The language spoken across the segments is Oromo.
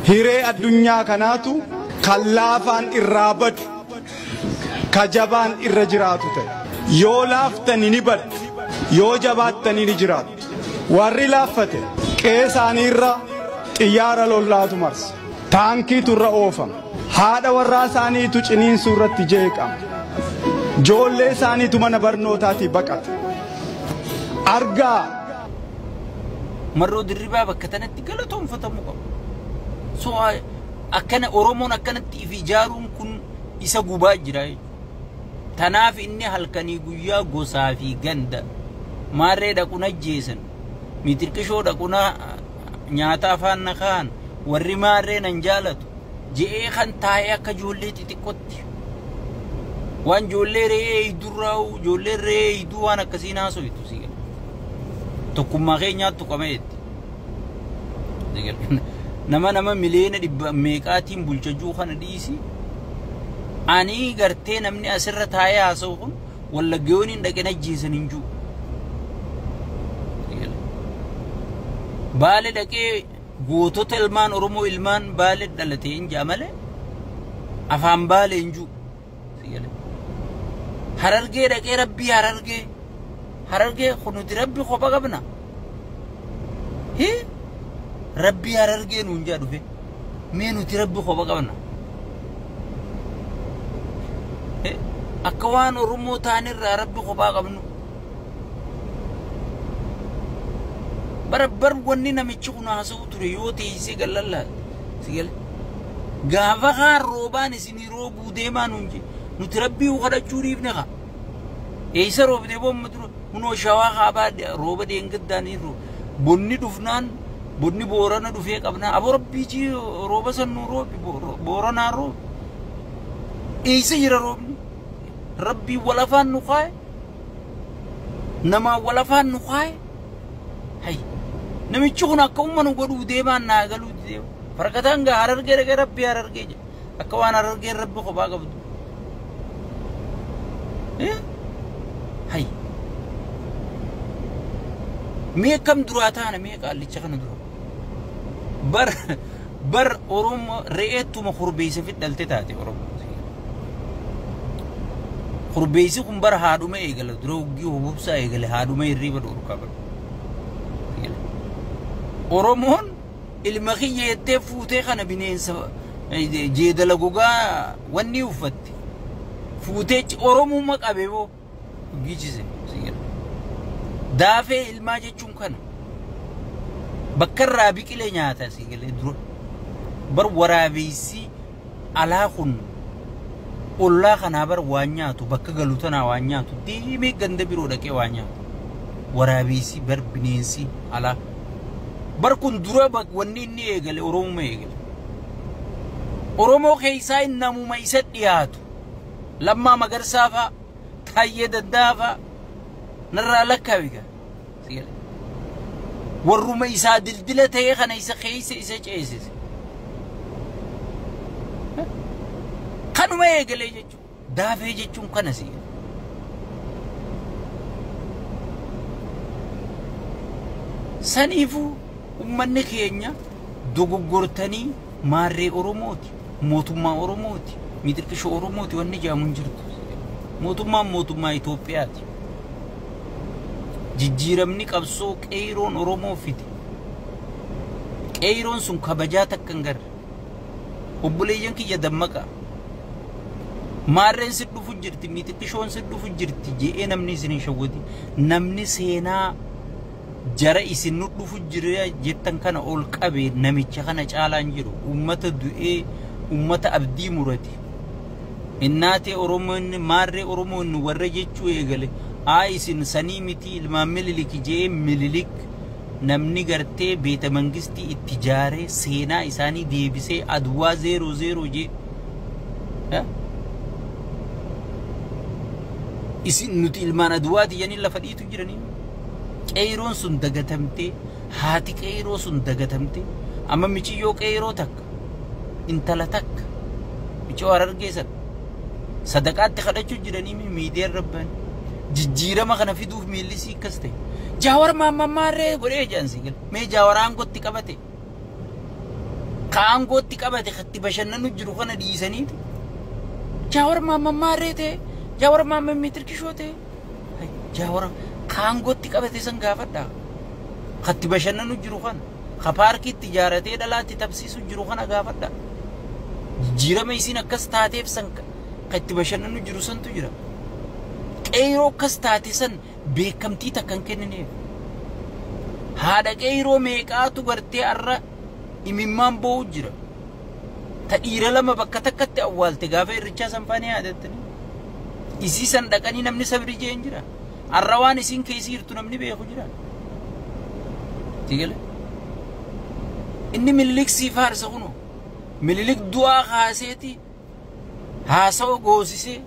Hiree addunyaa kanaatu kan laafaan irraa badu, ka jabaan irra jiraatu ta'e. Yoo laaftani ni baddu, yoo jabaattani ni jiraattu. Warri laaffate qe'ee isaanii irra xiyyaara lollaatu marsa. Taankiitu irra oofama. Haadha warraa isaaniitu ciniinsuu irratti jeeqama. Ijoollee isaaniitu mana barnootaatii baqata. Argaa. Marroo Dirribaa bakka tanatti galatoonfatamuu qaba. So akkana Oromoon akkanatti if ijaaruun kun isa gubaa jira jechuudha. Tanaaf inni halkanii guyyaa gosaa fi ganda maarree dhaquna ajjeesan, mitirqishoo dhaquna nyaata afaan na kaan, warri maarree nan jaalatu je'ee kan taa'ee akka ijoollee xixiqqootti. Waan ijoollee re'ee eegdurraa ijoollee re'ee eegduu waan akkasii naasoitu si gala. Tokkummaa keenyaattu qaba jetti. Nama miliyoona dhibba meeqaatiin bulchajuu kana dhiisi. Ani gartee namni asirra taa'ee haasa'u kun wallaggeewwan hin dhaqin ajjeesan hin jiru. Baale dhaqee gootota ilmaan Oromoo ilmaan baale dhalate hin jaa malee afaan baale hin jiru. Harargee dhaqee rabbii harargee harargee kunuti rabbi kopha qabna. Rabbii harargee nuun jaa dhufe mee nuti rabbi kopha qabna. Akka waan Oromoo ta'anirraa rabbi kophaa qabnu. Bar wanni namichi kun haasa'u ture yoo teessee gallallaa si gale. Gaafa kaan roobaan isinii roobuu deemaa nuun jee nuti rabbii kadhachuu dhiifne kaa. Eessa roobdee boomma dura kunoo shawaa kaabaa rooba deengiddaanii bonni dhufnaan bonni boorana dhufee qabnaa aboo rabbii jii rooba san nuu roobi booranaa roobi. Eessa jira roobni? Rabbii wal afaan nu kaaye namaa wal afaan nu kaaye. Hay namichi kun akka uummannu godhuu deemaan naa galuu deema. Farkataan gaa harargee dhaqee rabbii harargee jedha. Akka waan harargee rabbi kophaa qabdu. Hay mee akkam duraa taana mee qaallicha kana dura. Bar Oromoo re'eettuma korbeessa fi dhalte taate Oromoo. Korbeessi kun bara haadhuma eegala dura hoggii hububsaa eegale haadhuma hirriiba dhorkaa bara. Oromoon ilma kiyya jettee fuutee kana bineensa jeedala gogaa wanni uffatte fuutee Oromummaa qabee boo gichise. Daafee ilmaa jechuun kana bakka irraa biqilee nyaata si galee dura bar waraabeessi alaa kun ollaa kanaa bar waan nyaatu bakka galu tanaa waan nyaatu deemee ganda biroo dhaqee waan nyaatu waraabeessi bar bineensi alaa bar kun dura wanni inni eegale Oromuma eegale. Oromoo keessaa namuma isa dhiyaatu Lammaa Magarsaa fa'a Taayyee Danda'a fa'a narraa lakkaawi gaa. Warruma isaa dildila ta'ee kana isa keessa isa ceesise. Kanuma eegalee jechuudha. Daafee jechuun kana si. Saniifuu uummanni keenya dogoggortanii maarree Oromooti, mootummaa Oromooti, mitirqishoo Oromooti wanni jedhamu hin jirtu. Mootummaan mootummaa Itoophiyaati. Jijjiiramni qabsoo qeeroon Oromoo fide. Qeeroon sun kabajaa takka hin garre. Obboleeyyan kiyya dammaqaa. Maarreen si dhufu jirti, mitirqishoon si dhufu jirti je'ee namni isin hin shawwati. Namni seenaa jara isin nu dhufu jira jettan kana ol qabe namicha kana caalaan jiru. Uummata du'ee, uummata abdii murate. Innaatee Oromoon maarree Oromoon warra jechuu eegale. Haa isin sanii miti ilmaan Minilik je'ee Minilik namni gartee beeta mangistii itti jaaree seenaa isaanii deebisee Adwaa 00 jee. Isin nuti ilmaan Adwaati jedhanii lafa dhiitu jiranii. Qeeroon sun dagatamtee haati qeeroo sun dagatamtee amma miciyyoo qeeroo takka intala takka miciyyoo harargee sana sadaqaatti kadhachuu jiranii miidiyaan rabbaan jijjiirama kana fiduuf miillisii akkas ta'e. Jaawar maammaarree godhee jedhan si gala mee jaawar aangootti qabate. Ka aangootti qabate katti bashannanu jiru kana dhiisaniiti. Jaawar Mahammad maarree ta'e, Jaawar Mahammad mitirkishoo ta'e, Jaawar ka aangootti qabate san gaafadhaa. Katti bashannanu jiru kana, ka paarkiitti ijaaratee dhalaatti tabsiisu jiru kana gaafadhaa. Jijjiirama isiin akkas taateef san ka itti bashannanu jiru santu jira. Qeeroo akkas taate san beekamtii takka hin kennineef. Haadha qeeroo meeqaatu gartee har'a imimmaan boo'u jira. Ta dhiira lama bakka takkatti awwaalte gaafa irrichaa san faana yaadattanii. Isii san dhaqanii namni sabri jeen jira. Har'a waan isiin keessa jirtu namni beeku jira. Tigale. Inni Minilik sii faarsa kunoo. Minilik du'aa kaaseeti haasawa goosisee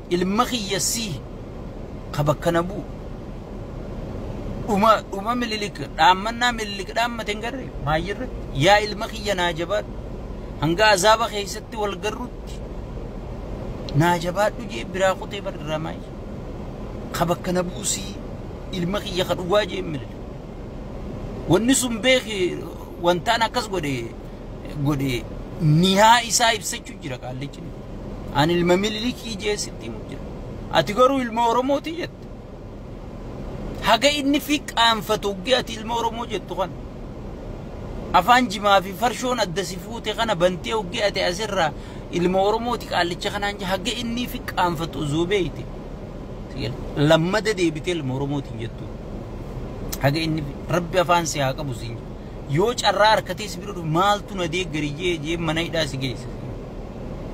ilma kiyya sii ka bakka na bu'u. Dhuma Minilik dhaammannaa Minilik dhaammate hin garree maayyirratti yaa ilma kiyya naa jabaadhu hanga azaaba keessatti wal garrutti naa jabaadhu jee biraa kutee barraa maayyi ka bakka na bu'u sii ilma kiyya ka dhugaa jee Minilik. Wanni sun beeki wantaan akkas godhe nihaa isaa ibsachuu jira qaallichi. Ani ilma Minilikii jee sitti himu jira. Ati garuu ilma Oromooti jette. Haga inni fi qaanfatu hoggee ati ilma Oromoo jettu kana. Afaan jimaa fi farshoon adda si fuute kana bantee hoggee ati asirraa ilma Oromooti qaallicha kanaan haga inni fi qaanfatu osoo beeyte. Lammada deebitee ilma Oromootiin jettu. Haga inni rabbi afaan si haa qabu siin. Yoo carraa harkatee si bira dhufu maaltu na deeggari jee jee mana hidhaa si geessa.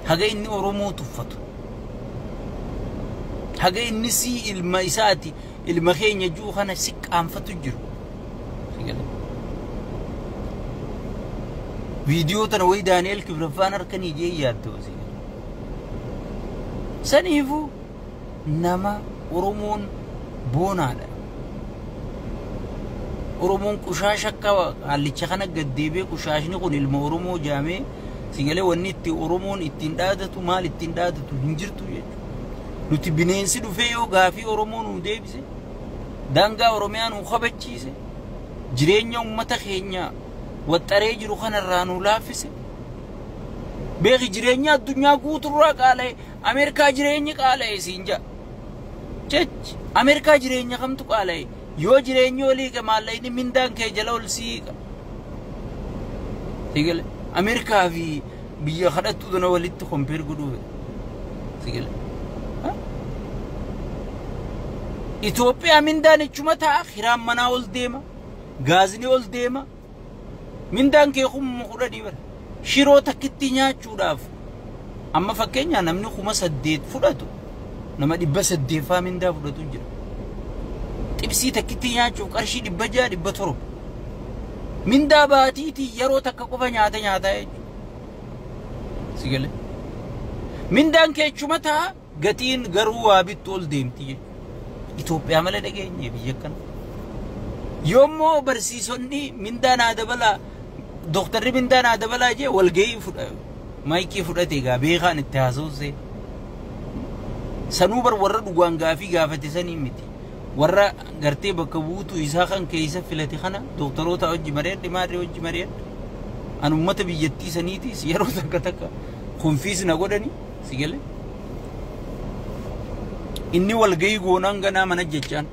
Haga inni Oromoo tuffatu. Haga inni si ilma isaati ilma keenya jiru kana si qaanfatu jiru. Viidiyoo tana wayi Daani'el Kibraffaan harkanii jee yaaddu. Saniifuu nama Oromoon boonaadha. Oromoon qushaasha akka qaallicha kana gaddeebee qushaashni kun ilma Oromoo jaamee sigalee wanni itti Oromoon ittiin dhaadatu maal ittiin dhaadatu hin jirtu jechuudha. Nuti bineensi dhufee yoo gaafii Oromoo nuu deebise daangaa Oromiyaa nuu kabachiise jireenya uummata keenya waxxaree jiru kanarraa nuu laaffise. Beeki jireenya addunyaa guuturraa qaala'e Ameerikaa jireenyi qaala'e siin ja'a. Jechi Ameerikaa jireenya kamtu qaala'e yoo jireenyi olii maallaqni mindaan kee jala ol siiqa. Sigale Ameerikaa fi biyya kadhattuu tana walitti kompeer godhuu sigale. Itoophiyaa mindaan ichuma ta'a kiraan manaa ol deema gaazni ol deema mindaan kee kuma kudhanii bara shiroo takkitti nyaachuudhaaf amma fakkeenyaa namni 8,000 fudhatu nama 800 faa mindaa fudhatu jira. Xibsii takkitti nyaachuuf qarshii 600 700 mindaa baatiitii yeroo takka qofa nyaata nyaataa jechuudha. Sigale mindaan kee ichuma ta'a gatiin garuu waa bittu ol deemti jechuudha. Itoophiyaa malee dhageenye biyya kana. Yoommoo barsiisonni mindaa naa dabalaa dooktarri mindaa naa dabalaa jee walgahii maayikii fudhate egaa beekaan itti haasawse. Sanuu bar warra dhugaan gaafii gaafate sanii miti. Warra gartee bakka buutu isaa kan keessa filate kana dooktaroota hojii mareedhe maarree hojii mareedhe. An uummata biyyattii saniitis yeroo takka takka konfiis na godhani si galee. Inni walgahii goonaan ganaa mana jechaan.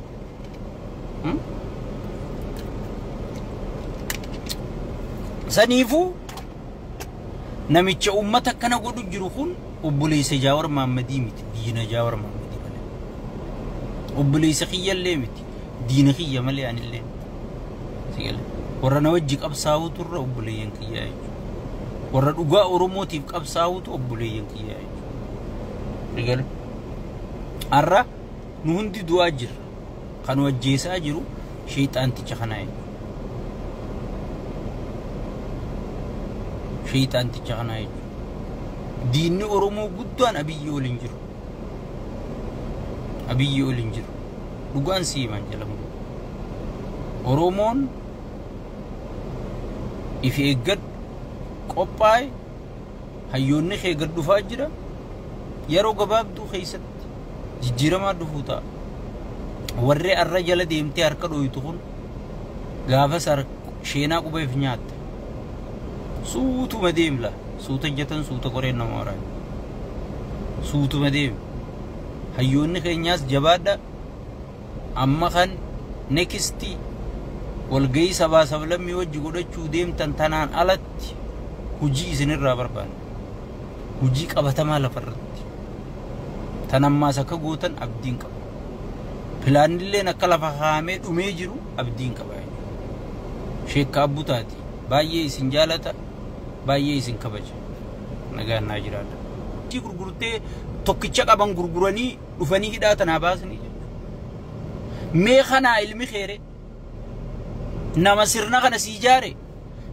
Saniifuu namicha uummata akkana godhu jiru kun obboleessa Jaawar Mahammadii miti diina Jaawar Mahammadii malee. Obboleessa kiyyallee miti diina kiyya malee anillee. Warra na wajji qabsaa'utu irra obboleeyyan kiyyaa jechuudha. Warra dhugaa Oromootiif qabsaa'utu obboleeyyan kiyyaa jechuudha. Har'a nu hundi du'aa jirra. Kan wajjeessaa jiru sheexaanticha kana jechuudha. Sheexaanticha kana jechuudha. Diinni Oromoo guddaan Abiyyi waliin jiru. Abiyyi waliin jiru. Dhugaan si himan jedhamu. Oromoon if eeggadhu qophaa'e hayyoonni kee gad dhufaa jira. Yeroo gabaabduu keessatti jijjiiramaa dhufuu ta'a. Warri arra jala deemtee harka dhooytu kun gaafas sheenaa qubeef nyaatta. Suutuma deemla. Suuta jatan suuta qoreen nama waraana. Suutuma deem. Hayyoonni keenyaas jabaadha. Amma kan nekisti walgahii sabaa sablammii wajji godhachuu deemtan tanaan alatti hujii isinirraa barbaanna. Hujii qabatamaa lafarratti. Tan ammaas akka gootan abdiin qaba. Pilaanilleen akka lafa kaa'amee dhumee jiru abdiin qaba. Sheekka Abbutaati. Baay'ee isin jaalata, baay'ee isin kabaja. Nagaan naa jiraadha. Gurgurtee tokkicha qaban gurguranii dhufanii hidhaa tanaa baasanii jechuudha. Mee kanaa ilmi keere nama sirna kana sii jaare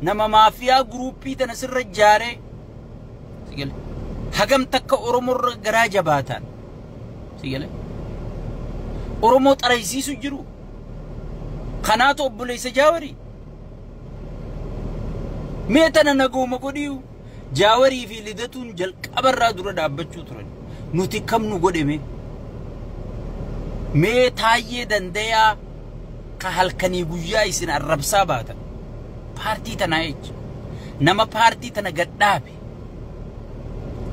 nama maafiyaa guruuppii tana sirra jaare hagam takka Oromoorra garaa jabaataan sigale Oromoo xaraysiisu jiru kanaatu obboleessa Jaawarii mee tana nagooma godhiyu Jaawarii fi Lidatuun jalqabarraa dura dhaabbachuu turan nuti kam nu godheme mee Taayyee Dandayaa ka halkanii guyyaa isin arrabsaa baatan paartii tanaa jecha nama paartii tana gadhaabe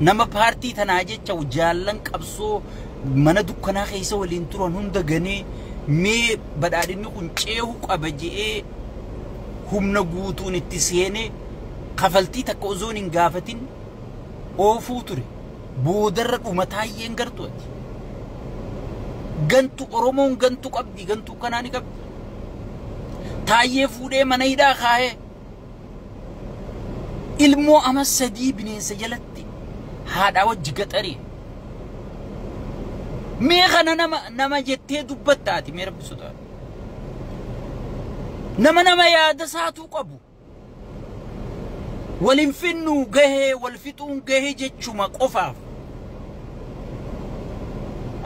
nama paartii tanaa jecha jaallan qabsoo mana dukkanaa keessa waliin turan hunda ganee mee badhaadhinni kun ceehuu qaba je'ee humna guutuun itti seenee kafaltii takka osoon hin gaafatin oofuu ture boodarra dhuma Taayyeen gartu ati gantu Oromoon gantu qabdi gantuu kanaa ni qabdi Taayyee fuudhee mana hidhaa kaa'ee ilmoo ama 3 bineensa jalatti haadhaa wajji gaxaree mee kana nama jettee dubbattaati mee rabbi sodaadhu nama yaada isaatuu qabu waliin finnuu gahee wal fixuun gahee jechuma qofaaf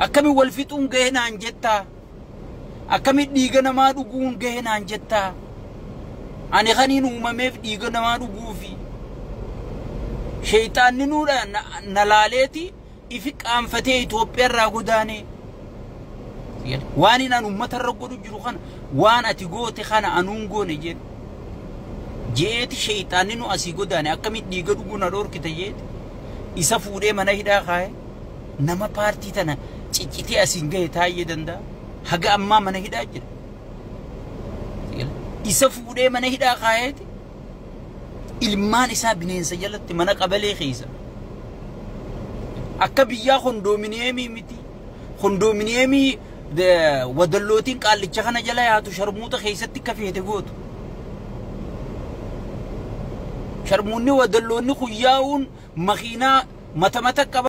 akkami wal fixuun gahee naan jettaa akkami dhiiga namaa dhuguun gahee naan jettaa ani kaniin uumameef dhiiga namaa dhuguufi sheeyxaanni nuudha na laaleeti ifi qaanfatee Itoophiyaarraa godaanee waan inni uummatarra godhu jiru kana waan ati goote kana anuun goone jedhu jeeti sheeyxaanni nu asii godaane akkami dhiiga dhuguu na dhorkite jeeti isa fuudhee mana hidhaa kaa'e nama paartii tana ciccitee asiin gahe Taayyee Danda'a haga ammaa mana hidhaa jira isa fuudhee mana hidhaa kaa'eeti ilmaan isaa bineensa jalatti mana qabalee keessa akka biyyaa kondoominiyeemii miti kondoominiyeemii wadallootiin qaallicha kana jala yaatu sharmuuta keessatti akka feete gootu sharmuunni wadalloonni kun yaa'uun makiinaa mata mata qaba.